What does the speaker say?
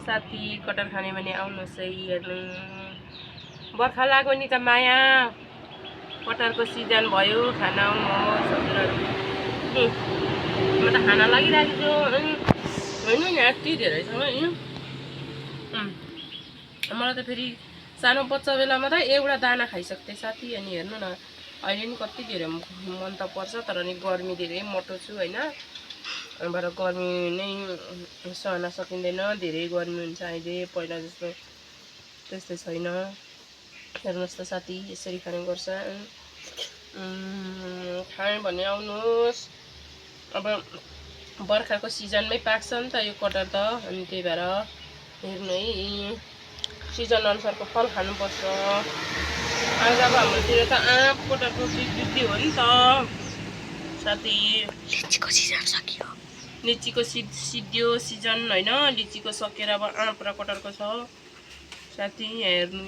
साथी कटहर खाने भने आउनुहोस् है हेर्नु। बर्खा लाग्यो नि त माया, कटहरको सिजन भयो, खान आउनुहोस् हजुरहरू। म त खाना लागिरहेको छु होइन नि, यति धेरै छ होइन। मलाई त फेरि सानो बच्चा बेलामा त एउटा दाना खाइसक्थेँ साथी। अनि हेर्नु न अहिले नि कति धेरै मन त पर्छ, तर नि गर्मी धेरै मोटो छु होइन। भएर गर्मी नै सहन सकिँदैन, धेरै गर्मी हुन्छ अहिले, पहिला जस्तो त्यस्तै छैन। हेर्नुहोस् त साथी यसरी खाने गर्छ। खाएँ भने आउनुहोस्। अब बर्खाको सिजनमै पाक्छ नि त यो कटहर त, अनि त्यही भएर हेर्नु है, सिजन अनुसारको फल खानुपर्छ। आज अब हाम्रोतिर त आँप कटहरको वृद्धि हो नि त साथी। लिचीको सिजन सकियो, लिचीको सिद्धियो सिजन होइन, लिचीको सकेर अब आँप र कटहरको छ साथी। हेर्नु